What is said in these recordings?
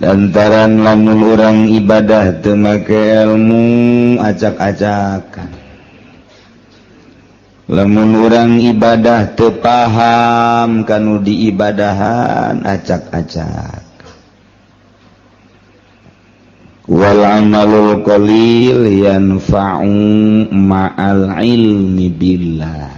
Lantaran lamun urang ibadah teu make ilmu, acak-acakan. Lamun urang ibadah teu paham kanu diibadahan, acak-acak. Wal amalul qalil yanfa'u ma'al ilmi billah.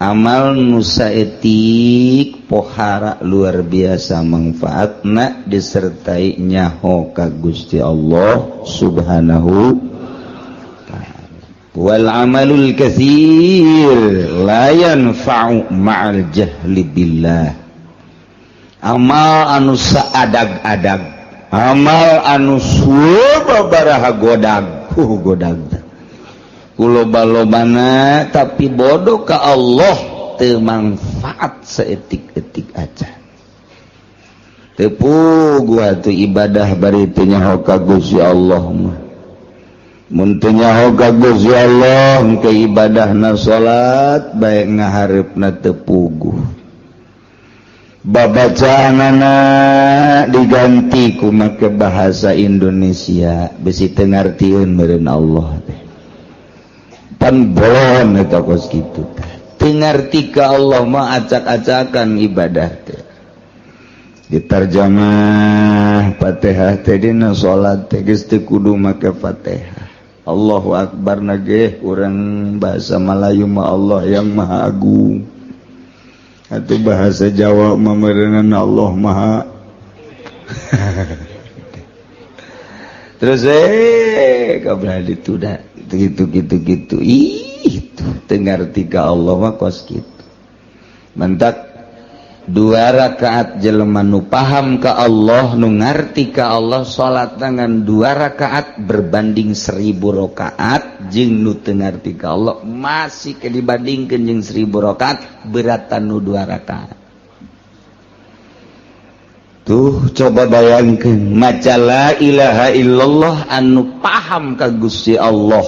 Amal nu saeutik pohara luar biasa manfaatna disertai nyaho ka Gusti Allah Subhanahu. Wal amalul katsir la yanfa'u ma'al jahli billah. Amal anu saadag-adag, amal anu sababaraha godag, godag kuloba-lobana, tapi bodoh ka Allah, teu manfaat saeutik-eutik aja. Teu puguh atuh ibadah bari teu nyaho ka Gusti Allah mah. Mun teu nyaho ka Gusti Allah ke ibadahna, salat bae ngahareupna teu puguh, babacaanana diganti ku make bahasa Indonesia, bisi teu ngartieun meureun Allah teh. Pan bolon eta kos kitu teh. Teu ngarti ka Allah mah acak-acakan ibadah teh. Diterjemah Fatihah teh dina salat teh geus teu kudu make Fatihah. Allahu Akbar na ge urang bahasa Melayu mah Allah yang Maha Agung, atau bahasa Jawa mah meureunan Allah Maha. Terus kabeh dituda gitu gitu gitu. Ih, itu teu ngarti ka Allah mah kos kitu. Mentak dua rakaat jelema nu paham ka Allah, nu ngarti ka Allah, salat dengan dua rakaat berbanding 1000 rakaat jeung nu teu ngarti ka Allah, masih ke dibandingkeun jeung 1000 rakaat beratan nu dua rakaat. Tuh, coba bayangkan maca la ilaha illallah anu paham ka Gusti Allah,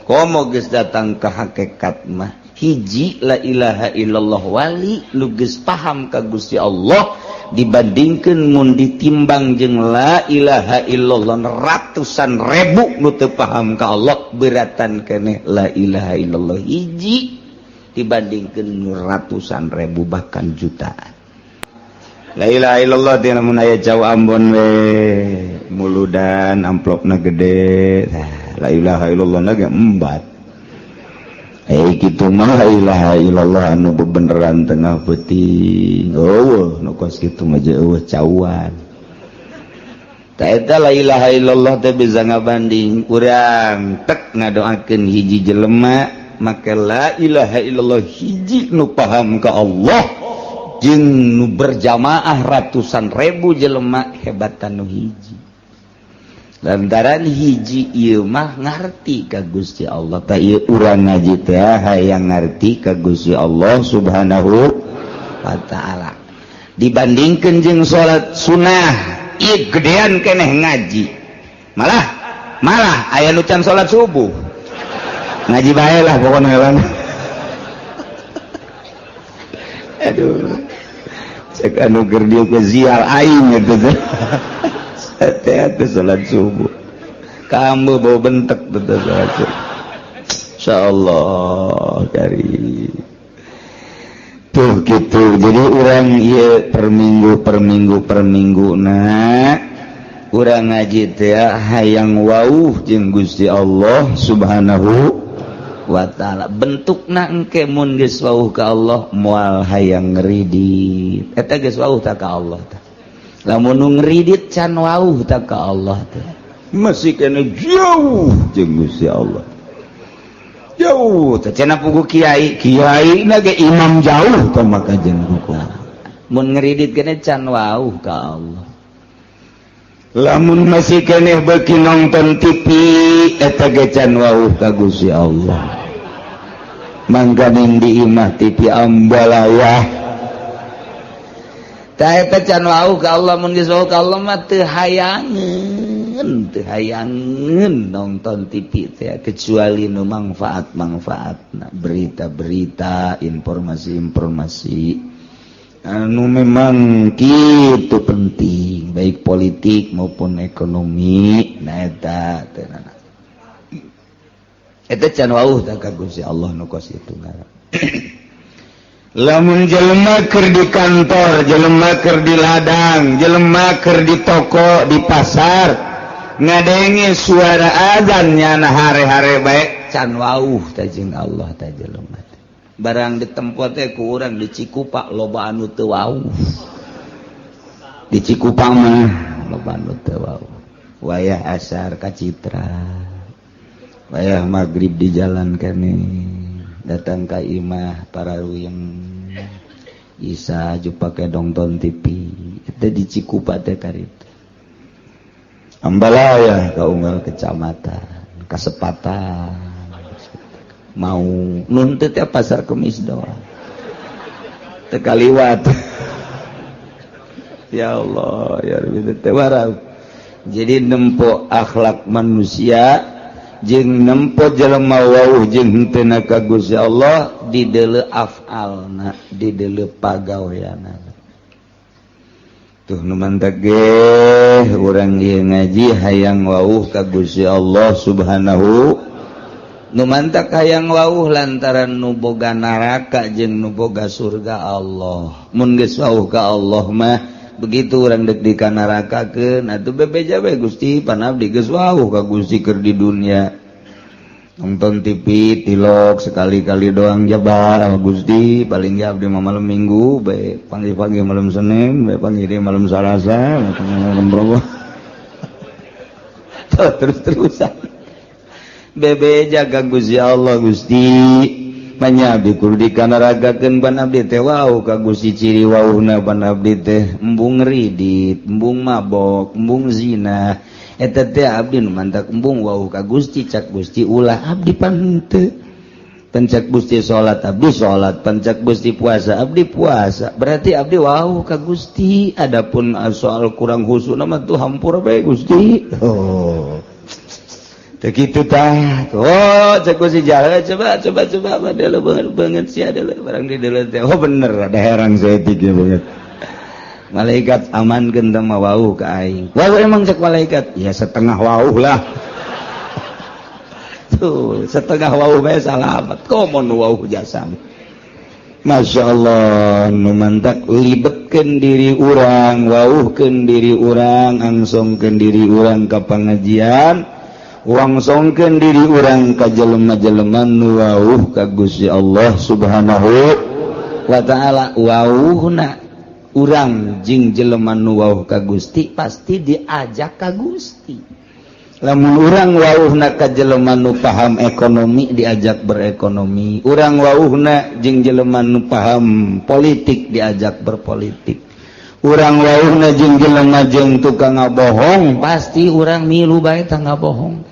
komo geus datang ke hakikat mah, hiji la ilaha illallah wali nu geus paham ka Gusti Allah dibandingkeun mun ditimbang jeung la ilaha illallah ratusan ribu nu teu paham ka Allah, beratan keneh la ilaha illallah hiji dibandingkeun ratusan ribu bahkan jutaan. La ilaha illallah teh lamun aya cau Ambon we muludan, amplopna gede. La ilaha illallah na ge embat. Eh, kitu mah la ilaha illallah anu bebeneran tengah peuting eueuh nu kos kitu mah, eueuh cauan. Ta eta la ilaha illallah teh bisa ngabanding. Urang tek ngadoakeun hiji jelema make la ilaha illallah hiji nu paham ka Allah jeung nu berjamaah ratusan ribu jelema, hebatan nu hiji, lantaran hiji ieu mah ngarti ka Gusti Allah. Ta ieu urang ngaji teh hayang ngarti ka Gusti Allah Subhanahu wa taala. Dibandingkeun jeung salat sunnah, ieu gedean keneh ngaji. Malah malah aya nu can salat subuh, ngaji bae lah pokoknya lah. Aduh, cek anu keur dieu ke zial aing gitu teh. Teh salat subuh kamu bau bentek tuh salat subuh. Insyaallah kari tuh gitu. Jadi urang ieu per minggu, per minggu, per minggu na urang ngaji teh hayang wauh jeung Gusti Allah Subhanahu wa ta'ala. Bentukna engke mun geus wauh ka Allah, moal hayang ngeridit. Eta geus wauh ta ka Allah tah. Lamun nu ngeridit, can wauh ta ka Allah teh, masih kena jauh jeung Gusti Allah, jauh teh cenah pugu kiai kiai na ge imam jauh tah. Maka jeung mun ngeridit kene can wauh ka Allah. Lamun masih keneh beuki nonton TV, eta ge can wauh ka Gusti Allah. Mangkaning di imah TV ambalaya, tah eta can wauh ka Allah. Mun geus wauh ka Allah mah teu hayangeun, teu hayangeun nonton TV teh, kecuali nu manfaat-manfaatna, berita-berita, informasi-informasi anu memang kitu penting. Baik. Baik politik maupun ekonomi. Nah, eta teh eta can wauh tah ka Gusti Allah nu kos itu ngaran. Lamun jelema keur di kantor, jelema keur di ladang, jelema keur di toko, di pasar, ngadenge suara azan, nyana hare-hare bae, can wauh tah jeung Allah tah jelema. Barang di tempat teh ku urang di Cikupa loba anu teu wauh. Di Cikupa mah loba anu teu wauh. Wayah asar ka Citra, wayah maghrib di jalan kene, datang ka imah para yang Isa ju pake nonton TV itu di Cikupa teh karit. Ambalaya ka unggal kecamatan, kasepatan mau nuntut ya, pasar Kemis doang teu kaliwat. Ya Allah ya Rabbi, teh jadi nempo akhlak manusia jeung nempo jelema wauh jeung henteu ka Gusti Allah di deuleu afalna, di deuleu pagaweanna. Tuh, nu mantak ge urang ieu ngaji hayang wauh ka Gusti Allah Subhanahu. Nu mantak hayang wauh lantaran nu boga neraka jeung nu boga surga Allah. Mun geus wauh ka Allah mah, begitu urang dek di kanarakakeun atuh bebeja we, "Gusti, pan abdi geus wauh ka Gusti keur di dunia. Nonton TV tilok sekali-kali doang jabar sama Gusti. Paling ge abdi mah malam Minggu bae, pagi-pagi malam Senin bae, pagi di malam Salasa, malam Rabu." Terus-terusan bebeja ka Gusti Allah, "Gusti, manya abdi kudu dikanarakakeun, pan abdi teh wauh ka Gusti. Ciri wauhna pan abdi teh embung ridit, embung mabok, embung zina. Eta teh abdi nu mantak embung wauh ka Gusti." Cak Gusti, "Ulah, abdi pan henteu. Pan cek Gusti salat, abdi salat. Pan cek Gusti puasa, abdi puasa. Berarti abdi wauh ka Gusti. Adapun soal kurang khusyuk mah tuh hampura bae, Gusti." Oh, begitu tah. Oh, cek Gusti, "Jalan, coba coba coba apa dulu banget banget sih ada barang di dulu teh." Oh, bener, ada herang saeutik ya banget. "Malaikat, amankeun teh mah wauh ka aing." "Wauh emang?" cek malaikat. "Ya, setengah wauh lah." Tuh, setengah wauh bae salamat, komo nu wauh jasa. Masya Allah, nu mantak libetkeun diri urang, wauhkeun diri urang, angsongkeun diri urang ka pengajian, wangsongkeun diri urang ka jelema-jelema nu wauh ka Gusti Allah Subhanahu wa Ta'ala. Wauhna urang jeung jelema nu wauh ka Gusti pasti diajak ka Gusti. Lamun urang wauhna ka jelema nu paham ekonomi, diajak berekonomi. Urang wauhna jeung jelema nu paham politik, diajak berpolitik. Urang wauhna jeung jelema jeung tukang ngabohong, pasti urang milu bae tah ngabohong.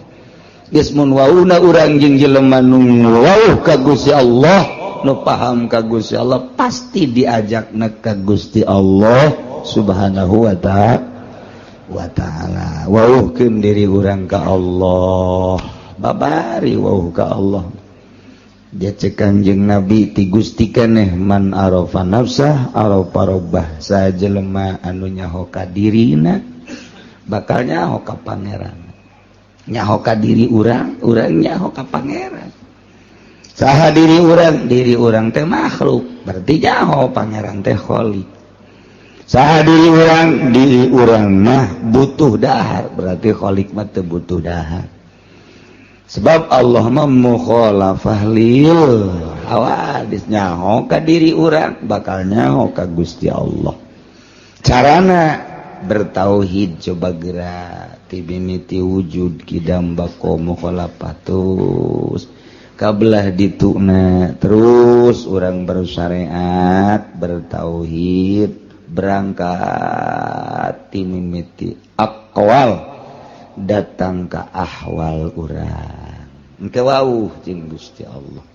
Geus, mun wauhna urang jeung jelema nu wauh ka Gusti Allah, nu paham ka Gusti Allah, pasti diajakna ka Gusti Allah Subhanahu wa ta'ala. Wauhkeun diri urang ka Allah, babari wauh ka Allah. Dia cek Kanjeng Nabi ti Gusti keneh, man arafa nafsah arafa rabbah. Saha jelema anu nyaho ka dirina bakal nyaho ka Pangeran. Nyaho ka diri urang, urang nyaho ka Pangeran. Saha diri urang? Diri urang teh makhluk, berarti nyaho Pangeran teh kholik. Saha diri urang? Diri urang mah butuh dahar, berarti kholik mah teu butuh dahar, sebab Allah mah mukhalafah lil hawadis. Nyaho ka diri urang bakal nyaho ka Gusti Allah. Carana bertauhid. Coba gerak ti mimiti wujud, kidam, bako, mukhalafah, terus kabelah dituna, terus urang bersyariat, bertauhid, berangkat ti mimiti aqwal datang ke ahwal urang, engke wauh jeung Gusti Allah.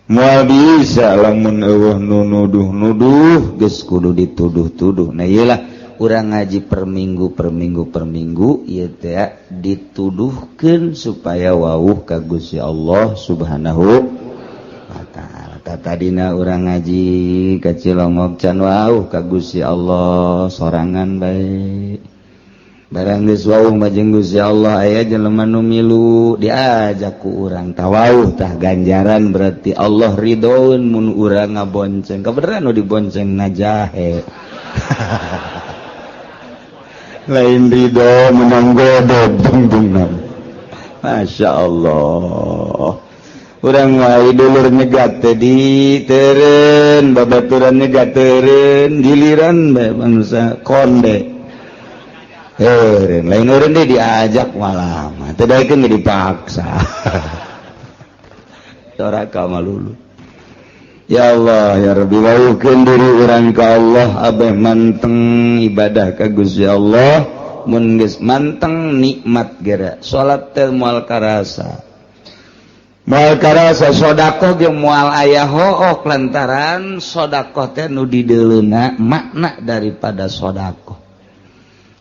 Moal bisa lamun eueuh nu nuduh-nuduh, geus kudu dituduh-tuduh. Nah, ieu lah urang ngaji per minggu, per minggu, per minggu ieu teh dituduhkeun supaya wauh ka Gusti Allah Subhanahu wa Ta'ala. Tadina urang ngaji ka Cilongok can wauh ka Gusti Allah, sorangan bae. Barang geus wawuh mah jeung Gusti Allah aya jelema nu milu diajak ku urang tawauh tah ganjaran berarti Allah ridhoeun mun urang ngabonceng. Kabeneran nu dibonceng ngajahe. Lain ridho menang godog dungdungna. Masya Allah. Urang wae dulur nyegat teh di teureun babaturan nyegat teureun giliran bae bangsa konde. Heureun lain eureun deui diajak malah mah teu daekeun ge dipaksa. Doraka malulu. Ya Allah ya Rabbi waukeun diri urang ka Allah abeh manteng ibadah ka Gusti Allah mun geus manteng nikmat geura salat teh moal karasa moal karasa sedekah ge moal aya hook lantaran sedekah teh nu dideuleuna makna daripada sedekah.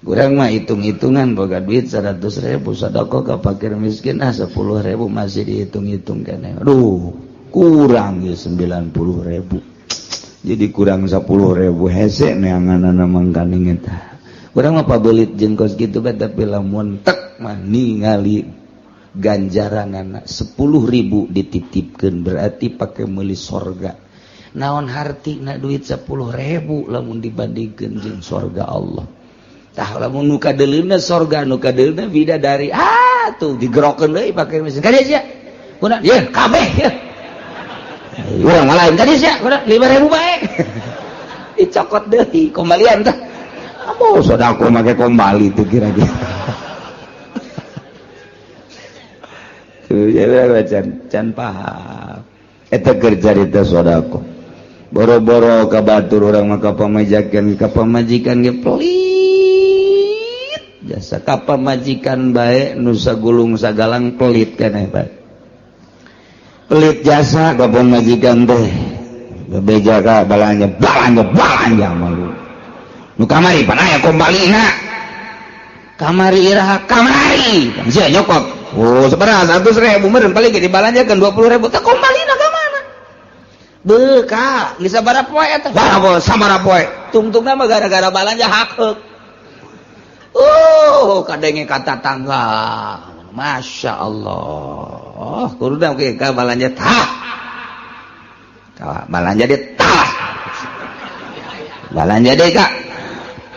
Urang mah hitung-hitungan boga duit 100.000 sedekah ka fakir miskin ah 10.000 masih dihitung-hitung keneh. Aduh, kurang ya 90.000. Jadi kurang 10.000 hese neanganana mangkaning eta. Urang mah pabelit jeung kos kitu bae tapi lamun tek mah ningali ganjaranana 10.000 dititipkeun berarti pake meuli sorga. Naon hartina duit 10.000 lamun dibandingkeun jeung sorga Allah. Tah lamun nu kadeuleuna sorga nu kadeuleuna bidadari ah tuh digerokeun deui pake mesin. Ka dieu sia. Kuna ye kabeh ye. Urang mah lain ka dieu sia, kuna 5.000 bae. Dicokot deui kembalian tah. Apa sedekah make kembali tuh kira-kira. Tuh ya can can paham. Eta keur carita sedekah. Boro-boro ka batur urang mah ka pamajikan ka pamajikan ge pelit. Jasa ka pamajikan bae nu sagulung sagalang pelit keneh bae. Pelit jasa ka pamajikan teh. Bebeja ka balanja balanja balanja malu. Nu kamari pan aya kombalina. Kamari iraha kamari. Sia nyokot. Oh, sabaraha 100.000 meureun paling ge dibalanjakeun 20.000 teh kombalina ka mana? Beuh ka, geus sabaraha poe eta? Wah, sabaraha poe. Tungtungna mah gara-gara balanja hakeuk. Oh, kadenge kata tangga. Masya Allah. Kudu ge ka balanja tah. Ka balanja deui tah. Balanja deui ka.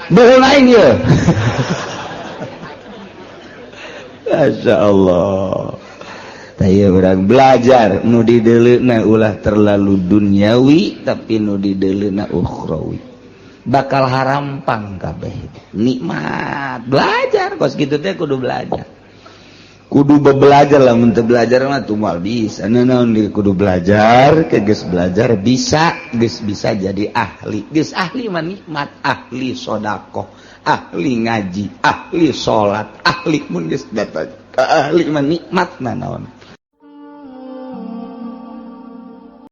Duhun aing ieu. Masya Allah. Tah ieu urang belajar nu dideuleuna ulah terlalu duniawi tapi nu dideuleuna ukhrawi. Bakal harampang kabeh. Nikmat belajar kos kitu teh kudu belajar. Kudu belajar lah mun teu belajar mah tuh moal bisa. Naon di kudu belajar, ke geus belajar bisa, geus bisa jadi ahli. Geus ahli mah nikmat, ahli sedekah, ahli ngaji, ahli salat, ahli mun geus datang ka ahli mah nikmat naon.